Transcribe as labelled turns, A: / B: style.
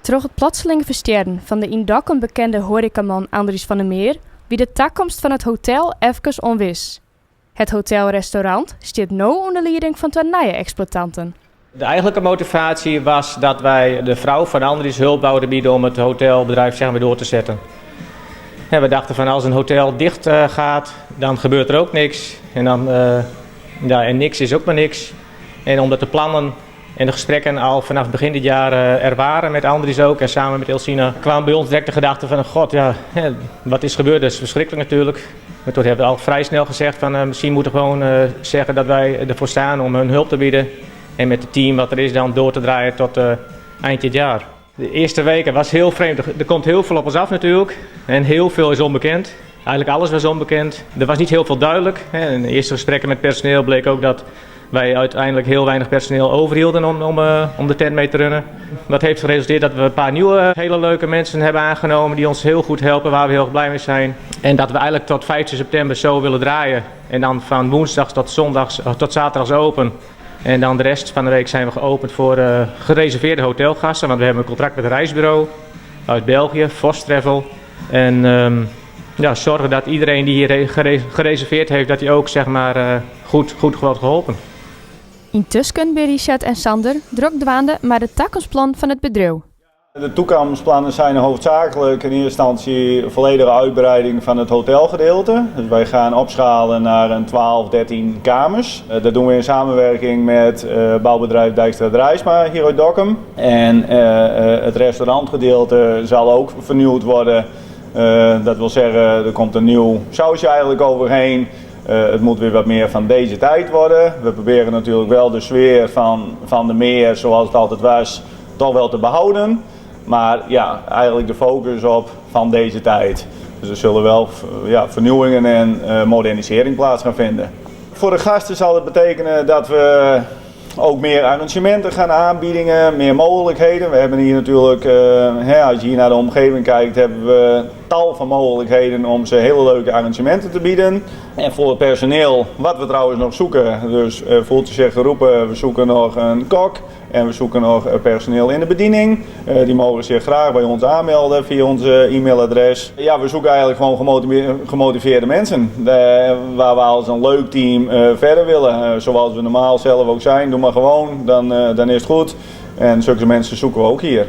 A: Troch it plotselinge ferstjerren fan de yn Dokkum bekende hoarekaman Andries van der Meer wie de takomst fan it hotel efkes ûnwis. Het hotel-restaurant stiet no ûnder lieding fan twa nije eksploitanten.
B: De eigenlijke motivatie was dat wij de vrouw van Andries hulp wouden bieden om het hotelbedrijf, zeg maar, door te zetten. En we dachten van als een hotel dicht gaat, dan gebeurt er ook niks. En, dan, ja, en niks is ook maar niks. En omdat de plannen en de gesprekken al vanaf begin dit jaar er waren met Andries ook en samen met Elsina, kwam bij ons direct de gedachte van god, ja, wat is gebeurd? Dat is verschrikkelijk natuurlijk. Maar toen hebben we al vrij snel gezegd van misschien moeten we gewoon zeggen dat wij ervoor staan om hun hulp te bieden. En met het team wat er is dan door te draaien tot eind dit jaar. De eerste weken was heel vreemd. Er komt heel veel op ons af natuurlijk. En heel veel is onbekend. Eigenlijk alles was onbekend. Er was niet heel veel duidelijk. In de eerste gesprekken met personeel bleek ook dat wij uiteindelijk heel weinig personeel overhielden om de tent mee te runnen. Dat heeft geresulteerd dat we een paar nieuwe hele leuke mensen hebben aangenomen die ons heel goed helpen, waar we heel blij mee zijn. En dat we eigenlijk tot 15 september zo willen draaien. En dan van woensdags tot zondags, tot zaterdags open. En dan de rest van de week zijn we geopend voor gereserveerde hotelgasten. Want we hebben een contract met een reisbureau uit België, Vos Travel. En ja, zorgen dat iedereen die hier gereserveerd heeft, dat die ook, zeg maar, goed wordt geholpen.
A: Yntusken binne Richard en Sander drok dwaande mei de takomstplan fan it bedriuw.
C: De toekomstplannen zijn hoofdzakelijk in eerste instantie volledige uitbreiding van het hotelgedeelte. Dus wij gaan opschalen naar een 12, 13 kamers. Dat doen we in samenwerking met bouwbedrijf Dijkstra Draisma hier uit Dokkum. En het restaurantgedeelte zal ook vernieuwd worden. Dat wil zeggen, er komt een nieuw sausje eigenlijk overheen. Het moet weer wat meer van deze tijd worden. We proberen natuurlijk wel de sfeer van de Meer, zoals het altijd was, toch wel te behouden. Maar ja, eigenlijk de focus op van deze tijd. Dus er zullen wel, ja, vernieuwingen en modernisering plaats gaan vinden. Voor de gasten zal het betekenen dat we ook meer arrangementen gaan aanbiedingen, meer mogelijkheden. We hebben hier natuurlijk, hè, als je hier naar de omgeving kijkt, hebben we tal van mogelijkheden om ze hele leuke arrangementen te bieden. En voor het personeel, wat we trouwens nog zoeken, dus voelt u zich geroepen, we zoeken nog een kok en we zoeken nog personeel in de bediening. Die mogen zich graag bij ons aanmelden via onze e-mailadres. Ja, we zoeken eigenlijk gewoon gemotiveerde mensen, waar we als een leuk team verder willen. Zoals we normaal zelf ook zijn, doe maar gewoon, dan is het goed. En zulke mensen zoeken we ook hier.